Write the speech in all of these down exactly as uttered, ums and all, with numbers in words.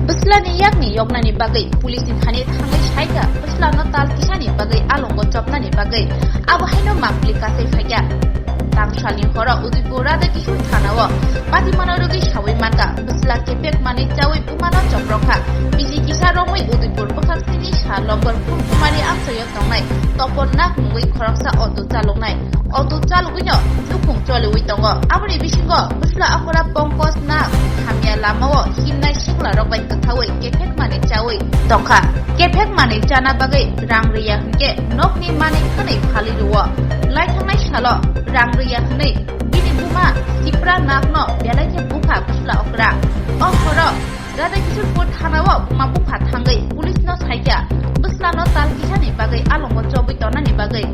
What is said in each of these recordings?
Bwslani yakni yoknani bagwi police ni thani thangwi saikha, bwslano tal kisani bagwi alongo chopnani bagwi abo haino mangpili kasai phaikha. Tangsalni horo Udaipur Radha Kishore thana-o patimano rwgwi sawi mankha, bwsla kephek manwi chawi bumano choprokha. Bisi kisa romwi Udaipur bwkhaksini sa lombor Phulkumari amchaio tongnai Topon Nag mungwi khoroksa auto chaloknai. Auto chalogwino nukhung choliwi tongo. Aboni bisingo bwsla okra Pankaj Nag hamya lamao himnai siklarok bai kwthaui kephek manwi chaui tongkha. Kephek manwi chana bagwi rang rwya hwnkhe nokni manwi khwnwi phalwi rwo. Laithangnai salo rang rwya hwnwi bini buma Sipra Nagno belai khe bukha bwsla okra. O horo Radha Kishorpur thana-o buma bupha thangwi police-no saikha, bwslano tal kisani bagwi alongo chobwi tonani bagwi.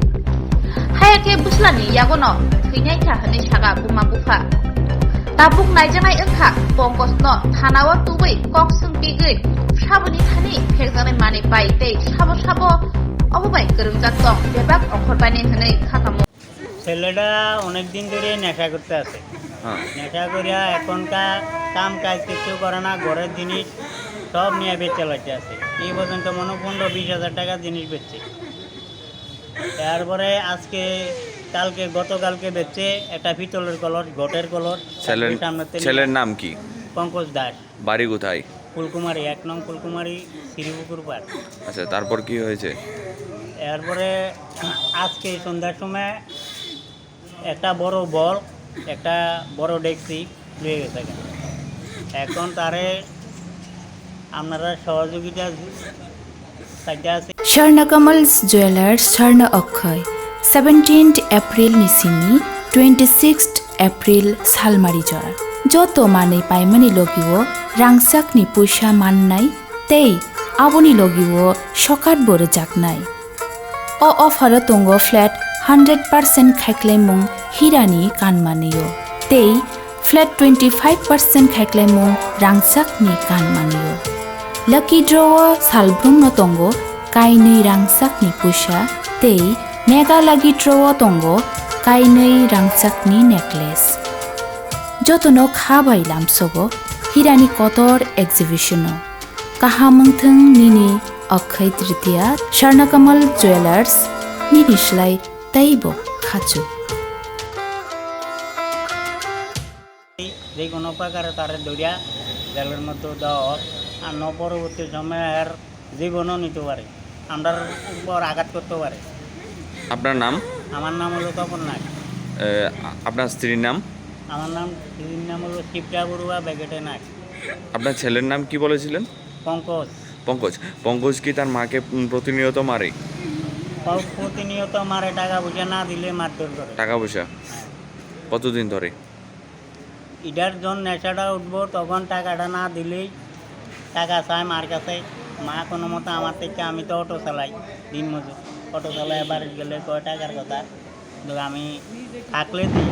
Haya khe bwslani yagono thwinaikha hwnwi sakha buma bupha. Tabuk naijaknai wngkha Pankaj-no thana-o tubui kok swng pigwi saboni thani phekjaknai manwi pai tei sabo sabo obo bai kwrwngjak tong bebak ongkhorbaini hwnwi kha kamo. ছেলেটা অনেক দিন ধরে নেশা করতে আছে। হ্যাঁ। নেশা করিয়া এখনকার কাম কাজ কিছু করে না, ঘরের জিনিস সব নিয়ে বেচে লাইতে আছে। এই পর্যন্ত মনে হয় পনেরো বিশ হাজার টাকার জিনিস বেচছে। তারপরে আজকে, কালকে, গতকালকে বেচছে একটা পিতলের কলস, ঘটের কলস, ছেলের, সামনে থেকে ছেলের নাম কি? পঙ্কজ দাস। বাড়ি কোথায়? ফুলকুমারী, এক নং ফুলকুমারী, শ্রীপুকুর পাড়। আচ্ছা, তারপর কি হয়েছে? এরপরে আজকে সন্ধ্যার সময় একটা বড় বল, একটা বড় ডেকচি লয়ে গেছে গা। এখন তারে আপনারা সহযোগিতা চাইতে আছি। Swarna Kamal Jewelers, Swarna Okkhoi, seventeenth April ni simi twenty-sixth April salmari jora. Joto manwi paimani logio rangchakni puisa mannai tei aboni logio sokat bo rwjaknai. O offer o tongo flat hundred percent khaiklaimung hirani kanmanio tei flat twenty-five percent khaiklaimung rangchakni kanmanio. Lucky draw o salbrumno tongo kainwi rangchakni puisa tei mega lucky draw o tongo kainwi rangchakni necklace. Jotono kha bai lamsogo hirani kotor exhibition o. Kaham wngthwng nini Okkhai Tritiya, Swarna Kamal Jewelers, nini slai teibo khachu. যে কোনো প্রকারে তারে ধরিয়া জেলের মধ্যে দেওয়া হোক, আর ন পরবর্তী সময়ে আর জীবনও নিতে পারে, আমরার উপর আঘাত করতে পারে। আপনার নাম? আমার নাম হলো তপন নাগ। এ, আ-, আপনার স্ত্রীর নাম? আমার নাম, স্ত্রীর নাম হলো শিপ্রা বড়ুয়া বেগেটে নাগ। আপনার ছেলের নাম কি বলেছিলেন? পঙ্কজ। পঙ্কজ। পঙ্কজ কি তার মাকে, উম, প্রতিনিয়ত মারে? প-, প্রতিনিয়ত মারে, টাকা পয়সা না দিলে মারধর করে। টাকা পয়সা? হ্যাঁ। কতদিন ধরে? এটার যখন নেশাটা উঠবো, তখন টাকাটা না দিলেই টাকা চায় মার কাছে। মা কোনো মতে আমার থেকে, আমি তো অটো চালাই, দিন মজুর, অটো চালাই, বাড়িতে গেলে কয় টাকার কথা, কিন্তু আমি থাকলে দিই।